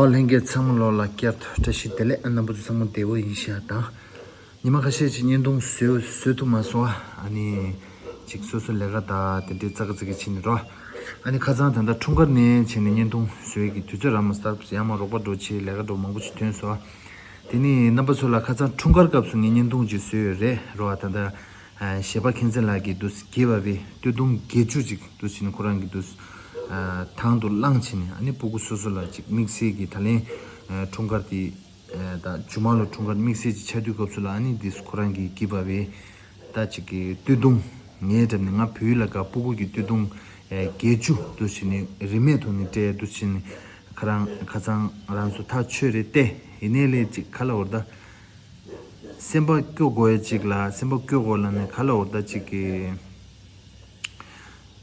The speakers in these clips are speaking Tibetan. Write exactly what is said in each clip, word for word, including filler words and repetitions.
ཨོ་ལྷན་རྒྱས་ཚང་མ་ལོག་ལ་བསྐྱར་དུ་བཀྲ་ཤིས་བདེ་ལེགས། ཨ་རྣམ་པ་ཚོ་ཚང་མ་བདེ་པོ་ཡིན་ཤག་དང་། ཉི་མ་ཁ་ཤས་ཅིག་བརྙན་ཐུང་བཟོས་བཟོས་ཐུབ་མ་སོང་། ཨ་ནི་ཅིག་སོ་སོ་ལས་ཀ་དང་དེ་འདྲའི་ཙག་ཙིག་གི་ཕྱིན་ནས་རོ། ཨ་ནི་ཁ་སང་ད་ལྟ་འཁྲུངས་སྐར་ནས་བྱས་ནས་བརྙན་ཐུང་བཟོས་ཀྱི་དུས་ཚོད་རག་མ་སོང་། ཡང་མ་རོགས་པ་འགྲོ་ཆེ་ལས་ཀ་འགྲོ་མང་པོ་ཞིག་ཐོན་སོང་། དེ་ནི་རྣམ་པ་ཚོ་ལ་ཁ་སང་འཁྲུངས་སྐར་སྐབས་སུ་ངས་བརྙན་ཐུང་ཅིག་བཟོས་ཡོད་རེད་རོ། ད་ལྟ་ཨ་གཞས་པ་མཁྱེན་བརྩེ་ལགས་ཀྱིས་འདུག་སེ་དགྱེས་པ་བའི་སྟོད་ཐུང་བརྒྱད་ཅུ་ཅིག་འདུག་སེ་ནི་ཁོ་རང་གིས་འདུག་སེ་ཨ་དང་དུ་བླངས་བྱས་ནས། ཨ་ནི་སྤུ་གུ་སོ་སོ་ལ་ཅིག་དམིགས་བསལ་གྱི་ད་ལན་ཨ་འཁྲུངས་སྐར་དེ་ཨ་ད་མཇུག་མ་ལོ་འཁྲུངས་སྐར་དམིགས་བསལ་ཅིག་ཆགས་དུས་སྐབས་སུ་ལ། ཨ་ནི་འདུག་སེ་ཁོ་རང་གིས་དགྱེས་པ་བའི་ད་ཅིག་གི་སྟོད་ཐུང་། ངའི་འགྲམ་ནས་ང་བོད་ཡིག་ལ་དགའ། སྤུ་གུ་གི་སྟོད་ཐུང་ཨ་བརྒྱད་ཅུ་འདུག་སེ་ནི་རིན་མེད་ཐོག་ནས་སྤྲད་འདུག་སེ་ནི། ཁ་རང་ཁ་སང་རང་ཚོ་ཐག་ཆོད་རེད་དེ། ཡིན་ནའི་ལས་ཅིག་ག་ལབ་དགོས་རེད་ད། སེམས་པ་སྐྱོ་དགོས་ཡ་ཅིག་ལ། སེམས་པ་སྐྱོ་དགོས་ལབ་ནས་ག་ལབ་དགོས་རེད་ད། ཅིག་གི་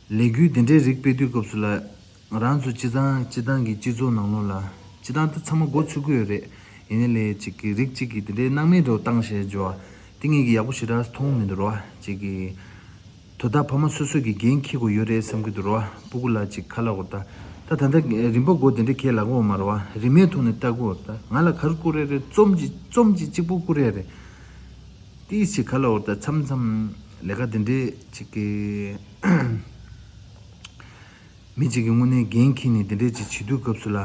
ལས་འགུལ་དེ་འདྲའི་རིགས་སྤེལ་དུས་སྐབས་སུ་ལ། ང་རང་ཚོ་སྤྱི་བཏང་སྤྱི་བཏང་གི་སྤྱི་ཚོགས་ནང་ལོགས་ལ། སྤྱི་བཏང་དེ་ཚང་མ་མགོ་ཚོས་ཀྱི་ཡོད་རེད། ཡིན་ནའི་ལས་ཅིག་གི་རིགས་གཅིག་གིས་དེ་འདྲའི་སྣང་མེད་འདྲ་བོ་བཏང་བཞག་འཇོག་པ་དེ་ངེད་ཀྱིས་ཡག་པོ་ཞེ་དྲག་མཐོང་མི་འདུག་རོ། ཅིག་གི་དོ་བདག་ཕ་མ་སོ་སོ་གིས་འགན་འཁྱེར་དགོས་ཡོད་རེད་བསམ་གྱི་འདུག་རོ། སྤུ་གུ་ལ་ཅིག་ག་ལབ་དགོས་རེད་ད། ད་ད་ལྟ་རིམ་པ་མགོ་དེ་འདྲ་གས་ལབ་ཀྱི་ཡོད་མ་རེད་པ། རིན་མེད་ཐོག་ནས་ལྟ་གི་ཡོད་རེད་ད། ང་ལ་ག་རེ་བསྐུར་ཡ་རེད། རྩོམ་གྱི་རྩོམ་གྱི་གཅིག་པུ་བསྐུར་ཡ་རེད། ཏིས་ཅིག་ག་ལབ་དགོས་རེད་ད། མཚམས་མཚམས་ལས་ཀ་དེ་འདྲས་ཅིག་གི་མི་གཅིག་གིས་དངོས་གནས་འགན་འཁྱེར་ནས་དེ་འདྲས་ཅིག་བྱེད་དུས་སྐབས་སུ་ལ།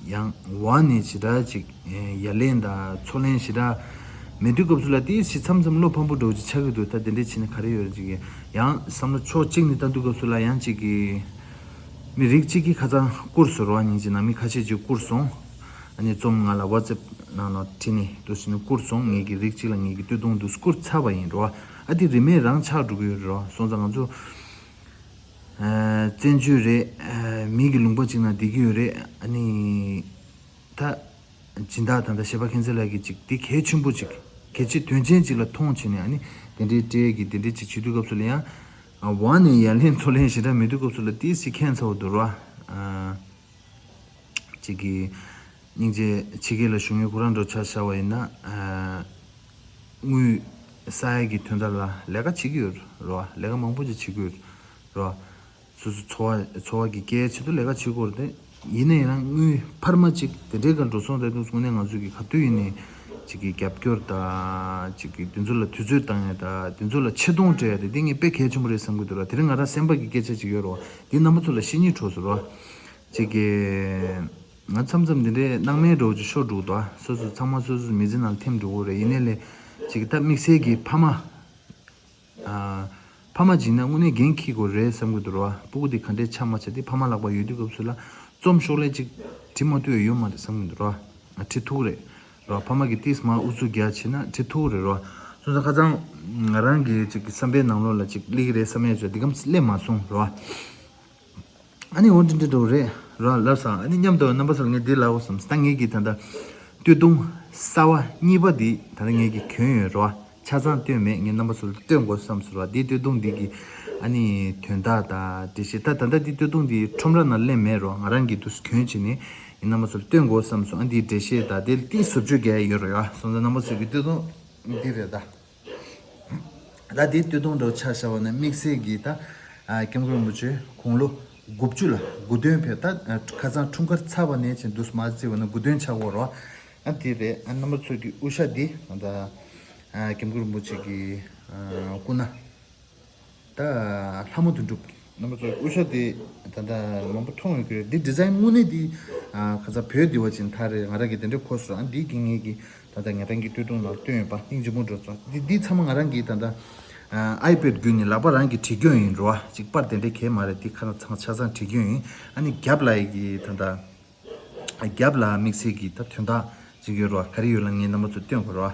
ཡང་འོག་ནས་ཞེ་དྲག་ཅིག་ཡ་ལན་དང་ཚོར་ལན་ཞེ་དྲག་མེད་དུས་སྐབས་སུ་ལ། ཏིས་ཅིག་མཚམས་མཚམས་བློ་ཕམ་པོ་འདྲ་བོ་ཅིག་ཆགས་ཀྱི་འདུག་ད་དེ་འདྲས་བྱས་ན་ག་རེ་ཡོད་རེད། ཅིག་ཡང་བསམ་བློ་ཕྱོགས་གཅིག་ནས་བཏང་དུས་སྐབས་སུ་ལ། ཡང་ཅིག་གི་མི་རིགས་གཅིག་གིས་ཁ་སང་བསྐུར་སོང་རོ། སྙིང་རྗེ་ན་མི་ཁ་ཤས་ཅིག་བསྐུར་སོང་། ཨ་ནི་རྩོམ་ང་ལ་ཝ་ཙེབ་ནང་ལ་བྲིས་ནས་འདུག་སེ་ནི་བསྐུར་སོང་། ངེད་ཀྱི་རིགས་གཅིག་ལ་ངེད་ཀྱི་སྟོད་ཐུང་འདུག་སེ་བསྐུར་ཚར་བ་ཡིན་རོ། ཨ་དེ་རིན་མེད་རང་ཆགས་འགྲོ་གི་ཡོད་རོ། སོང་ཙང་ང་ཚོ་ཨ་བཙན་བྱོལ་རེད། ཨ་མི་གི་ལུང་པ་ཅིག་ནང་བསྡད་ཀྱི་ཡོད་རེད། ཨ་ནི་ད་སྦྱིན་བདག་དང་ད་གཞས་པ་མཁྱེན་བརྩེ་ལགས་ཀྱིས་ཅིག་དེ་གལ་ཆེན་པོ་ཅིག་གལ་ཆེ་དོན་ཆེན་ཅིག་ལ་མཐོང་བྱས་ནས། ཨ་ནི་དེ་འདྲའི་སྤྲད་ཀྱི་དེ་འདྲའི་ཅིག་བྱེད་དུས་སྐབས་སུ་ལ་ཡང་། ཨ་འོག་ནས་ཡ་ལན་ཚོར་ལན་ཞེ་དྲག་མེད་དུས་སྐབས་སུ་ལ། ཏིས་ཅིག་ཁྱད་མཚར་པོ་འདུག་རོ། ཨ་ཅིག་གི་སྙིང་རྗེ་ཕྱི་རྒྱལ་ལ་བཞུགས་མཁན་ཁོ་རང་འདྲ་བོ་ཆ་བཞག་པ་ཡིན་ན། ཨ་དངུལ་བསག་ཡ་གི་དོན་དག་ལ་ལས་ཀ་བྱེད་ཀྱི་ཡོད་རོ། ལས་ཀ་མང་པོ་ཅིག་བྱེད་ཀྱི་ཡོད་རོ། སོ་སོ་འཚོ་བ་འཚོ་བ་གི་སྐྱེལ་ཆེད་དུ་ལས་ཀ་བྱེད་དགོས་རེད་དེ། ཡིན་ན་ཡང་དངུལ་འཕར་མ་ཅིག་དེ་འདྲའི་སྒང་འགྲོ་སོང་། ད་དུང་དངོས་གནས་ང་ཚོ་གི་ག་དུས་ཡིན་ནའི་ཅིག་གི་རྒྱབ་སྐྱོར་དང་། ཅིག་གི་དེ་ཚོ་ལ་དུས་ཚོད་བཏང་ཡ་དང་། དེ་ཚོ་ལ་ཆེ་མཐོང་སྤྲད་ཡ་དེ་དེ་ངས་དཔེ་གལ་ཆེན་པོ་རེད་བསམ་གྱི་འདུག་ར། དེ་རིང་ང་རང་སེམས་པ་གི་སྐད་ཆ་ཅིག་ཡོད་རེད་པ། འདི་རྣམ་པ་ཚོ་ལ་བཤད་སྙིང་བྲོ་སོང་ར། ཅིག་གི་ང་མཚམས་མཚམས་འདི་འདྲའི་སྣང་མེད་འདྲ་བོ་ཅིག་ཤོར་འགྲོ་གི་འདུག་ཨ། སོ་སོ་ཚང་མ་སོ་སོའི་མི་ཚེ་ནང་ཐིམ་འགྲོ་གི་རེད། ཡིན་ནའི་ལས་ཅིག་གི་ད་དམིགས་བསལ་གྱི་ཕ་མ། ཨ་ཕ་མ་ཅིག་ན་དངོས་གནས་འགན་འཁྱེར་དགོས་རེད་བསམ་གྱི་འདུག་ར། སྤུ་གུ་དེ་ག་འདྲས་ཆགས་མ་ཆགས་དེ་ཕ་མ་ལག་པ་ཡོད་དུས་སྐབས་སུ་ལ་རྩོམ་ཤོག་ལྷེ་ཅིག་བྲིས་མ་ཐུབ་ཡ་ཡོད་མ་རེད་བསམ་གྱི་འདུག་ར། ཨ་བྲིས་ཐུབ་རེད་ར། ཕ་མ་གིས་ཏིས་མར་ཨུ་ཚུགས་རྒྱག་བྱས་ན་བྲིས་ཐུབ་རེད་ར། སོང་ཙང་ཁ་སང་ང་རང་གི་ཅིག་གི་བསམ་པའི་ནང་ལོགས་ལ་ཅིག་སླེབས་ཀྱི་རེད་བསམ་ཡ་ཅིག་འདི་གམ་སླེབས་མ་སོང་ར། ཨ་ནི་འོ་འདི་འདྲ་འདྲ་བོ་རེད་ར་ལབ་སོང་། ཨ་ནི་མཉམ་དུ་རྣམ་པ་ཚོར་ངས་འདི་ལབ་དགོས་བསམ། ད་ངེད་ཀྱི་ད་ལྟ་སྟོད་ཐུང་གསར་པ་གཉིས་པ་འདི་ད་ལྟ་ངེད་ཀྱི་གྱོན་ཡོད་ར། ཆ་ཚང་སྟོན་མེད། ངས་རྣམ་པ་ཚོར་སྟོན་དགོས་བསམ་སོང་ར། འདི་སྟོད་ཐུང་འདི་གི་ཨ་ནི་དོན་དག་དང་འགྲེལ་བཤད། ད་ད་ལྟ་འདི་སྟོད་ཐུང་འདི་ཁྲོམ་ར་ནང་སླེབས་མེད་ར། ང་རང་གིས་འདུག་སེ་གྱོན་བྱས་ནས་ངས་རྣམ་པ་ཚོར་སྟོན་དགོས་བསམ་སོང་། ཨ་འདིའི་འགྲེལ་བཤད་དང་དེ་ཏིས་བཟོ་བཅོས་རྒྱག་ཡ་ཡོད་ར་ཡ། སོང་ཙང་རྣམ་པ་ཚོ་གི་སྟོད་ཐུང་འདི་རེད་ད། ད་དེའི་སྟོད་ཐུང་འདྲ་བོ་ཆ་བཞག་པ་ན་དམིགས་བསལ་གྱི་ད་ཨ་སྐྱབས་མགོན་རིན་པོ་ཆེ་དགུང་ལོ་དགུ་བཅུ་ལ་དགུང་སྟོན་ཕེབས། ད་ཨ་ཁ་སང་འཁྲུངས་སྐར་ཚར་བ་ནས་བྱས་འདུག་སེ་མར་བརྩིས་པ་ན་དགུང་སྟོན་ཆགས་ཀྱི་ཡོད་རེད་པ། ཨ་དེ་རེད། ཨ་རྣམ་པ་ཚོ་གི་དབུ་ཞྭ་འདི་ད་ཨ་སྐྱབས་མགོན་རིན་པོ་ཆེ་གི་ཨ་སྐུ་ན་ད་ལྷ་མོ་དོན་གྲུབ། རྣམ་པ་ཚོ་དབུ་ཞྭ་དེ་ད་ལྟ་མང་པོ་མཐོང་ཡོད་ཀྱི་རེད། འདི་ཌི་ཛའིན་དངོས་གནས་འདི་ཨ་ཁ་སང་བོད་འདི་བ་ཅིན་ཐག་རེད། ང་རང་གིས་དེ་འདྲའི་གོ་སོང་། ཨ་འདི་གི་ངེད་ཀྱིས་ད་ལྟ་ང་རང་གི་སྟོད་ཐུང་ནང་བཏོན་ཡོད་པ། སྙིང་རྗེ་མོ་འགྲོ་སོང་། འདི་འདི་ཚང་མ་ང་རང་གིས་ད་ལྟ་ཨ་ཨའི་པེཌ་བརྒྱུད་ནས་ལག་པ་རང་གིས་བྲིས་སྐྱོན་ཡིན་རོ། ཅིག་པར་དེ་འདྲའི་གས་མ་རེད། འདི་ཁ་ཚང་ཆ་ཚང་བྲིས་སྐྱོན་ཡིན། ཨ་ནི་རྒྱབ་ལ་ཡི་གི་ད་ལྟ་རྒྱབ་ལ་དམིགས་བསལ་གྱི་ད་དོན་དག་ཅིག་ཡོད་རོ། ག་རེ་ཡོད་ལ་ངས་རྣམ་པ་ཚོ་སྟོན་དགོས་རོ།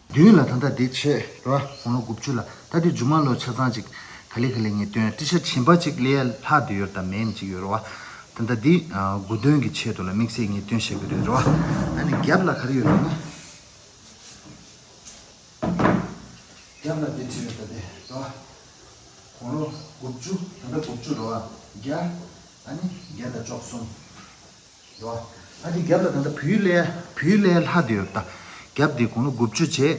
མདུན་ལ་ད་ལྟ་འདི་ཆེ་རོ། དགུང་ལོ་དགུ་བཅུ་ལ། ད་འདི་མཇུག་མ་ལོ་ཆ་ཚང་ཅིག་ག་ལེ་ག་ལེ་ངས་སྟོན། ཏི་ཤར་ཊི་གཞན་པ་ཅིག་ལས་ལྷག་འདི་ཡོད་ད་མེད་ཅིག་ཡོད་རོ། ད་ལྟ་འདི་ཨ་དགུང་སྟོན་གྱི་ཆེད་དུ་ལ་དམིགས་བསལ་ངས་སྟོན་བཞག་གི་རེད་རོ། ཨ་ནི་རྒྱབ་ལ་ག་རེ་ཡོད་ལབ་ན། རྒྱབ་ལ་འདི་བྲིས་ཡོད་ད་དེ་རོ། དགུང་ལོ་དགུ་བཅུ། ད་ལྟ་དགུ་བཅུ་རོ། བརྒྱ། ཨ་ནི་བརྒྱ་དང་བཅུ་གསུམ་རོ། ཨ་ནི་རྒྱབ་ལ་ད་ལྟ་བོད་ཡིག་ལས་བོད་ཡིག་ལས་ལྷག་དེ་ཡོད་ད། རྒྱབ་དེ་དགུང་ལོ་དགུ་བཅུ་བྱས།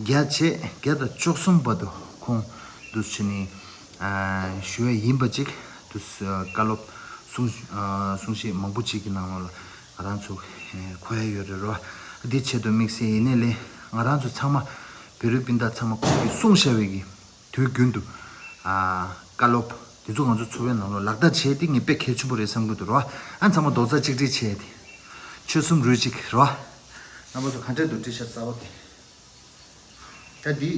བརྒྱ་བྱས། བརྒྱ་དང་བཅུ་གསུམ་བར་དུ་ཁོང་འདུག་སེ་བྱས་ནས་ཨ་བཞུགས་ཡ་ཡིན་པ་ཅིག་འདུག་སེ་བཀའ་སློབ་གསུང་ཨ་གསུང་བཤད་མང་པོ་ཅིག་གི་ནང་ལོགས་ལ། ང་རང་ཚོ་ཨེ་གོ་ཡ་ཡོད་རེད་རོ། འདི་ཆེད་དུ་དམིགས་བསལ་ཡིན་ནའི་ལས་ང་རང་ཚོ་ཚང་མ་བོད་རིགས་སྤུན་ཟླ་ཚང་མ་ཁོང་གིས་གསུངས་བཞག་པའི་གི་དུས་རྒྱུན་དུ་ཨ་བཀའ་སློབ་དེ་ཚོ་ང་ཚོ་འཚོ་བའི་ནང་ལོགས་ལག་བསྟར་བྱས་ཏེ་ངས་དཔེ་གལ་ཆེན་པོ་རེད་བསམ་གྱི་འདུག་རོ། ཨ་ཚང་མ་རྡོག་རྩ་གཅིག་སྒྲིལ་བྱས་ཏེ་ཆོལ་གསུམ་རུས་གཅིག་རོ། རྣམ་པ་ཚོ་ག་འདྲས་འདུག་ཊི་ཤར་གསར་པ་དེ། ད་འདི་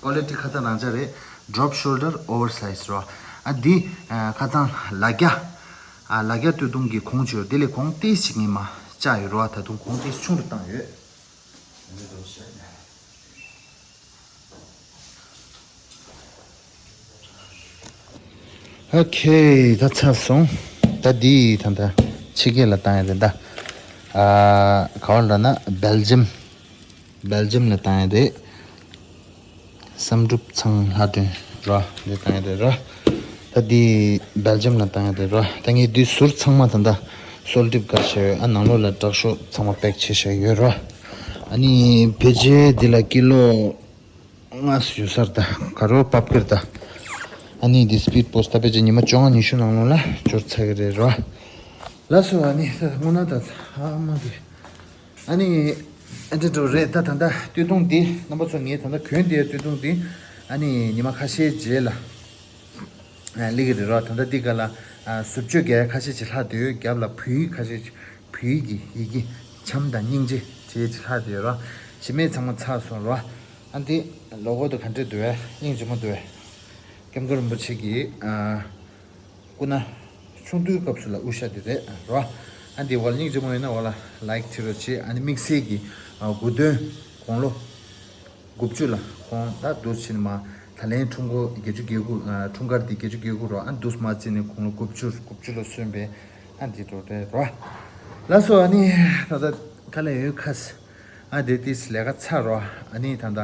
ཀོ་ལི་ཊི་ཁ་སང་རང་འཇགས་རེད། Drop shoulder oversize རོ། ཨ་འདི་ཨ་ཁ་སང་ལ་རྒྱ་ཨ་ལ་རྒྱ་སྟོད་ཐུང་གི་གོང་ཅིག་ཡོད། དེ་ལས་གོང་ཏོག་ཙམ་ཞིག་ངས་མར་བཅག་ཡོད་རོ། ད་དུང་གོང་ཏོག་ཙམ་ཆུང་རུ་བཏང་ཡོད། ཨོ་ཁེ། ད་ཚར་སོང་། ད་འདི་ད་ད་ཕྱི་རྒྱལ་ལ་བཏང་ཡ་རེད་ད། ཨ་ག་བ་ལ་ན་སྦེལ་ཇམ། སྦེལ་ཇམ་ལ་བཏང་ཡ་རེད། བསམ་གྲུབ་ཚང་ལྷ་སྒྲོན་ར། འདི་བཏང་ཡ་རེད་ར། ད་འདི་སྦེལ་ཇམ་ལ་བཏང་ཡ་རེད་ར། ད་ངས་འདི་ཟུར་ཚང་མ་ད་ད་སོལ་ཊེབ་བཀར་བཞག་ཡོད། ཨ་ནང་ལོགས་ལ་དྲག་ཤོས་ཚང་མ་པེག་བྱས་བཞག་ཡོད་ར། ཨ་ནི་ཕལ་ཆེར་འདི་ལ་ཀི་ལོ་ལྔ་ཡོད་ས་རེད་ད། ག་རོ་བབས་ཀྱི་རེད་ད། ཨ་ནི་འདི་སི་པིཌ་པོ་སི་ཊི་ད་ཕལ་ཆེར་ཉི་མ་བཅོ་ལྔ་ཉི་ཤུ་ནང་ལོགས་ལ་འབྱོར་ཚར་གི་རེད་ར། ལགས་སོ། ཨ་ནི་ད་དངོས་གནས་ད་ཚ་མ་གི། ཨ་ནི་ཨ་འདྲ་འགྲོ་རེད་ད། ད་ལྟ་སྟོད་ཐུང་འདི་རྣམ་པ་ཚོ་ངས་ད་ལྟ་གོན་བསྡད་ཡ་སྟོད་ཐུང་འདི་ཨ་ནི་ཉི་མ་ཁ་ཤས་རྗེས་ལ་ཨ་སླེབས་ཀྱི་རེད་རོ། ད་ལྟ་འདི་ག་ལ་ཨ་ཟུར་བཅོས་རྒྱག་ཡ་ཁ་ཤས་ཅིག་ལྷག་འདུག་རྒྱབ་ལ་བོད་ཡིག་ཁ་ཤས་ཅིག་བོད་ཡིག་གི་ཡི་གེ་འཆམ་དང་སྙིང་རྗེ་བྱས་ཅིག་ལྷག་འདུག་རོ། གཞི་མེད་ཚང་མ་ཚར་སོང་རོ། ཨ་འདི་ལོ་གོ་དུ་ག་འདྲ་འདུག་བས། སྙིང་རྗེ་མོ་འདུག་བས། སྐྱབས་མགོན་རིན་པོ་ཆེ་གིས་ཨ་སྐུ་ན་ཆུང་དུས་སྐབས་སུ་ལ་དབུ་ཞྭ་འདི་རེད་རོ། ཨ་འདི་བ་ལ་སྙིང་རྗེ་མོ་ཡིན་ན་བ་ལ་ལའིཀ་བྱེད་རོགས་བྱེད། ཨ་ནི་དམིགས་བསལ་གྱི་ཨ་དགུ་སྟོན་དགུང་ལོ་དགུ་བཅུ་ལ་ཁོང་ད་འདུག་ཕྱིན་མ། ད་ལན་འཁྲུངས་སྐར་བརྒྱད་ཅུ་གྱ་དགུ་ཨ་འཁྲུངས་སྐར་འདི་བརྒྱད་ཅུ་གྱ་དགུ་རོ། ཨ་འདུག་མ་བརྩིས་ནས་དགུང་ལོ་དགུ་བཅུ་དགུ་བཅུ་ལ་སོན་པའི་ཨ་འདི་འགྲོ་རེད་རོ། ལགས་སོ། ཨ་ནི་ད་ལྟ་ག་ལ་ཡོད་ཁ་སི། ཨ་དེ་ཏིས་ལས་ཀ་ཚར་རོ། ཨ་ནི་ད་ལྟ་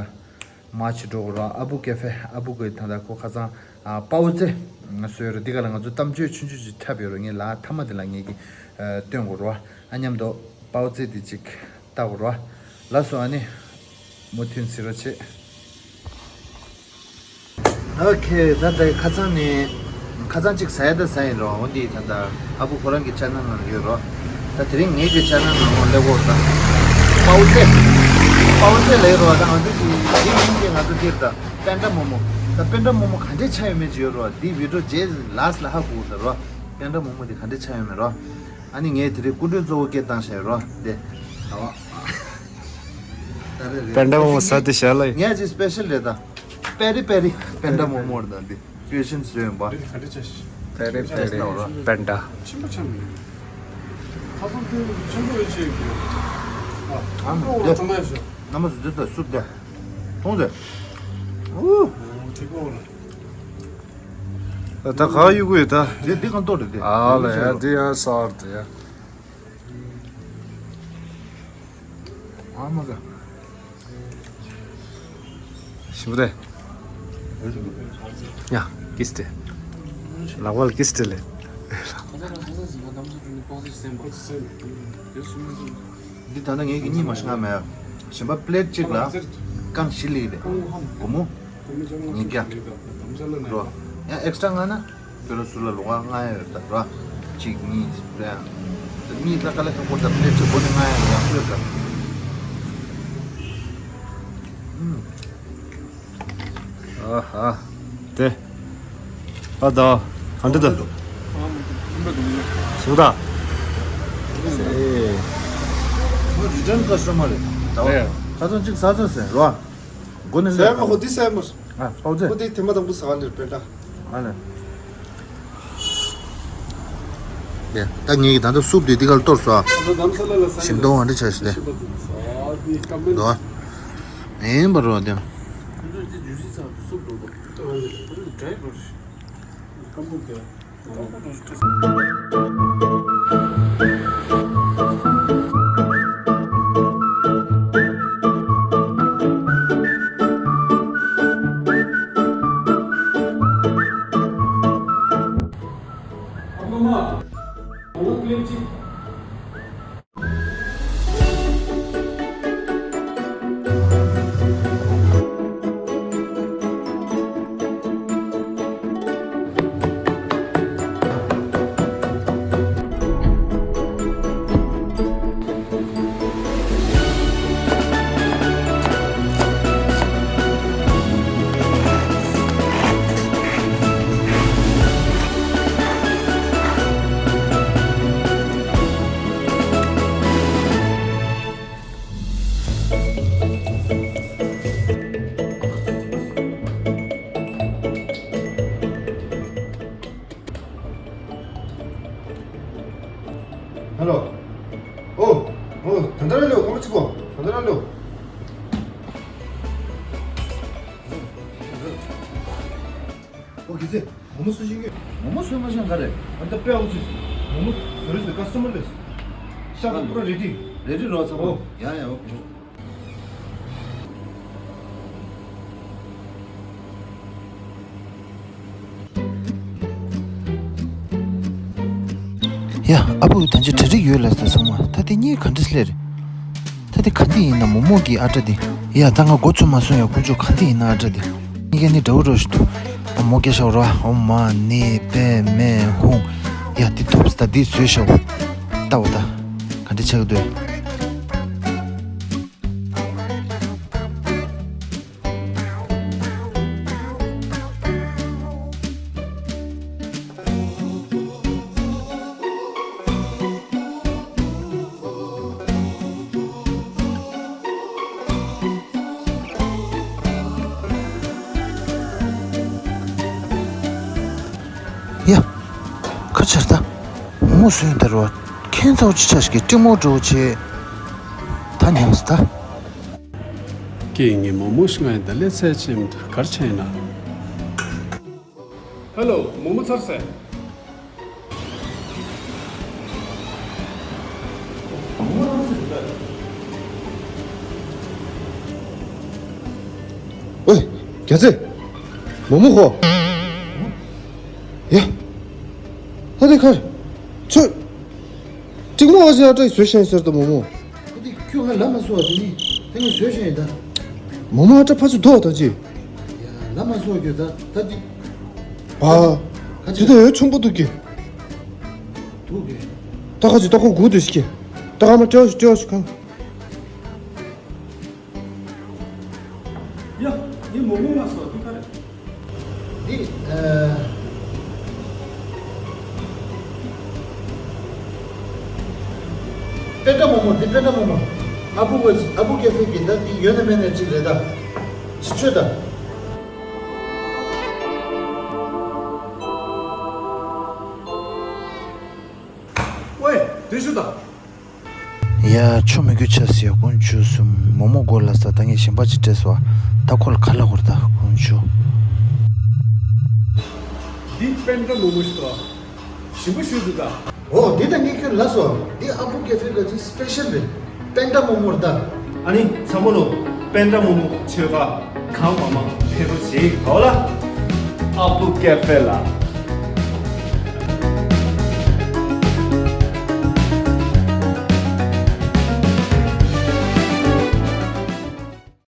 མར་ཕྱིན་འགྲོ་དགོས་རོ། ཨ་བུ་ཀེ་ཧྥེ། ཨ་བུ་གི་ད་ལྟ་ཁོ་ཁ་སང་ཨ་པའོ་ཙེ་བཟོས་རོ། འདི་ག་ལ་ང་ཚོ་གཏམ་བརྗོད་ཆུང་ཆུང་ཅིག་འཁྲབ་ཡོད་རོ། ངས་ལ་མཐའ་མ་དེ་ལ་ངས་ཀྱི་ཨ་སྟོན་དགོས་རོ། ཨ་མཉམ་དུ་པའོ་ཙེ་དེ་ཅིག་ལྟ་དགོས་རོ། ལགས་སོ། ཨ་ནི་མུ་མཐུད་གཟིགས་རོགས་བྱེད། ཨོ་ཁེ། ད་ལྟ་ཁ་སང་ནས་ཁ་སང་གཅིག་ཟ་ཡ་ད་ཟ་ཡིན་རོ། འོ་འདི་ད་ལྟ་ཨ་བུ་ཁོ་རང་གི་ཆ་ནལ་ནང་ཡོད་རོ། ད་དེ་རིང་ངེད་ཀྱི་ཆ་ནལ་ནང་ལོགས་སླེབས་ཡོད་ད། པའོ་ཙེ། པའོ་ཙེ་ལབ་རོ། ད་ང་ཚོ་གི་འདི་ཡིན་གྱི་ང་ཚོ་འདིར་ད་པེན་ཌ་མོ་མོ། ད་པེན་ཌ་མོ་མོ་ག་འདྲས་ཆགས་ཡོད་མེད་ཅིག་ཡོད་རོ། འདི་བི་ཌི་ཡོ་རྗེས་ལཱསི་ལ་ཧ་གོ་ད་རོ། པེན་ཌ་མོ་མོ་འདི་ག་འདྲས་ཆགས་ཡོད་མེད་རོ། ཨ་ནི་ངས་དེ་རིང་སྐུ་མགྲོན་གཙོ་བོ་སྐད་བཏང་བཞག་ཡོད་རོ། འདི་ད་བ། ད་རེད་རེད། པེན་ཌ་མོ་མོ་ཟ་དེ་བཞག་ལ་ཡིན། ངས་ཅིག་སི་པེ་ཤལ་རེད་ད། པེ་རི་པེ་རི་པེན་ཌ་མོ་མོ་རེད་ད། འདི་ཕེ་ཤན་བཟོས་ཡོད་པ། འདི་ག་འདྲ་ཆགས་ཤག་པེ་རི་པེ་རི་ཆགས་ན་ར། པེན་ཌ། ཆེན་པོ་ཆགས་མི་འདུག་ཁ་སང་དེ་ཆེན་པོ་ཡོད་ཆེ་གི། ཨ། ཨ་མ་ཀོ་འདི་ལ་ཆུང་མ་ཡོད་ཤག་ང་མ་སུ་འདི་ད་སུབ་ད། མཐོང་ཟེར། ཨུ། ཨོ་དེ་ཀོ་ལ། ད་ག་ཡོད་གི་ཡོད་ད། འདི་འདི་གང་ལྟོ་རེད་འདི། ཨ་ལ་ཡ་འདི་ཡ་སར་དེ་ཡ། ཨ་མ་ག་ཞིམ་པོ་རེད། ཡ་ཀིས་ཏེ། ལག་པ་ལ་ཀིས་ཏེ་ལེ། འདི་ད་ནི་ངེད་ཀྱི་གཉིས་མ་ཤི་ང་མེད། གཞན་པ་པླེ་ཊི་གཅིག་ལ་རྐང་བཞི་ལི་རེད། སྒོར་མོ་ཉིས་བརྒྱ། རོ། ཡང་ཨེག་སི་ཊྲ་མངགས་ན། དེ་ལ་ཟུར་ལ་ལོགས་ཀ་མངགས་ཡ་ཡོད་ད་ར། གཅིག་གཉིས་རེད། གཉིས་ལ་དཀའ་ལས་ཁག་པོ་ད་པླེ་ཊི་གཅིག་སྒོ་ནས་མངགས་ཡ་ཡོད་ཡག་པོ་ཡོད་ད། ཨུམ། ཨ་ཧ། དེ། ཨ་ད། ག་འདྲ་འདུག་ཞིམ་ད། ཨེ། ཁོ་རི་ཊརན་ཀ་སི་ཊ་མར་རེད་ད། ཨེ། ཁ་སང་གཅིག་ཟ་ཟ་ཟེར་རོ། མགོ་ནས་ཟ་ཡ་མ་ཧོ་འདི་ཟ་ཡ་མར། ཨ་པའོ་ཙེ། ཁོ་འདི་ཐེངས་མ་དང་པོ་ཟ་ག་འདིར་པེན་ཌ། ཨ་ལེ། ཡ་ད་ངས་ཀྱི་ད་ལྟ་སུབ་དེ་འདི་གར་གཏོར་སོང་ཨ། ཞིམ་མདོག་ཨ་འདྲ་ཆགས་ཤི་ལེ། འདུག་ཨ། ཡིན་པ་རོ་དེ། ཧ་ལོ། ཨོ། ཨོ། ད་ལྟ་ར་ལོ། སྐར་མ་གཅིག་གོ། ད་ལྟ་ར་ལོ། ཨོ། གལ་སྲིད་མོ་མོ་བཟོ་ཤེས་ཀྱི། མོ་མོ་བཟོ་མ་ཤེས་ག་རེ། ཨ་ད་དཔེ་ཨོ་ཙི། མོ་མོ་བཟོ་རེས་དེ་ཀ་སི་ཊ་མར་རེས། ཤ་ཨ་པུ་ར་རེ་ཌི། རེ་ཌི་རོ་ཚ་པོ། ཨོ། ཡ་ཡ། ཨོ་ཁེ། ཡ། ཨ་བུ་ད་ཅི་གྲ་སྒྲིག་ཡོད་ལ་ཟེར་སོང་བ། ད་དེ་གཉིས་ག་འདྲ་སླེབས་རེད། ད་དེ་ག་འདི་ཡིན་ན་མོ་མོ་གི་ཨ་ཏྲ་དེ། ཡ་ད་ང་མགོ་ཚོས་མ་སོང་ཡ། དཀོན་མཆོག་ག་འདི་ཡིན་ན་ཨ་ཏྲ་དེ། གཉིས་ཀ་ནི་འདྲ་བོ་རོ་ཞིག་འདུག་ཨ་མོ་སྐད་ཤོར་བ། ཨོ་མ་ནི་པད་མེ་ཧུང་། ཡ་དེ་ཐོབ་ས་ད་དེ་བཟོས་ཤོག་ལྟ་བ་ད། ག་འདྲ་ཆགས་འདུག་ཡ། ཁ་ཆར་ད། མོ་སུ་ཡིན་ད་རོ། ཁྱེད་ཚོ་ཅི་ཆ་ཞིག་གི་ཀྲིང་མོ་འགྲོ་ཆེ། ད་ཉམས་སུ་ད། ཀྱེ་ངའི་མོ་མོ་ཤི་ང་ཡི་ད་ལེ་ཚད་ཆེམ་གར་ཆེ་ན། ཧེ་ལོ། མོ་མོ་ཚར་སེ། ཨོའི། རྒྱ་ཚེ། མོ་མོ་ཧོ། ཡ། ཧ་དེ་ཁར། ཚོད། ཀྲིང་མོ་ཨ་ཟེ་ཨ་ཏྲ་ཡི་བཟོས་ཤན་ཟེར་དུ་མོ་མོ། ཁོ་དེ་ཁྱོད་ང་ལ་མ་སོ་བ་དེ་ནི་དེ་ངས་བཟོས་ཤན་ཡིན་ད། མོ་མོ་ཨ་ཏྲ་ཕ་ཚུ་དོ་ད་ཅི། ཡ་ལ་མ་སོ་ཁྱོད་ད་ད་དེ། ཨ། ཁ་དེ་ཅི་ད་ཡོད་ཆུང་པོ་འདུག་གི། འདུག་གི། ད་ཁ་ཅི་ད་ཁོ་གུ་དུ་ཞིག་གི། ད་ཁ་མ་སྤྲེའུ་ཞིག་སྤྲེའུ་ཞིག་གང་། ཡ། འདི་མོ་མོ་མ་སོ་འདི་ག་རེ། འདི་ཨ། པེན་ཏྲ་མོ་མོ། འདི་པེན་ཏྲ་མོ་མོ། ཨ་བུ་ག་ཨ་བུ་ཀེ་ཧྥེ་གི་ད་འདི་ཡོད་ན་མེད་ན་གཅིག་རེད་ད། ཅི་ཆོད་ད། ཝེ། དུས་ཤུ་ད། ཡ། ཆོ་མི་དགོས་ཆ་ཟེར་དཀོན་མཆོག་གསུམ། མོ་མོ་མགོ་ལ་ས་ད་ངས་ཞིམ་པ་ཅིག་སྤྲད་སོ། ད་ཁོ་ལ་ག་ལ་གོར་ད་དཀོན་མཆོག་འདི་པེན་ཏྲ་མོ་མོ་ཞིག་ཏོ། ཞིམ་པོ་ཞུ་འདུག་ད། ཨོ་འདི་ད་ངས་ཁྱོད་ལ་སོ། འདི་ཨ་བུ་ཀེ་ཧྥེ་ག་ཅིག་སི་པེ་ཤལ་རེད། པེན་ཏྲ་མོ་མོ་རེད་ད། ཨ་ནི་ཚ་མོ་ལོ། པེན་ཏྲ་མོ་མོ་ཆོས་པ་གང་མ་མ་ཕེ་རོ་ཞིག་གོ་ལ། ཨ་བུ་ཀེ་ཧྥེ་ལ།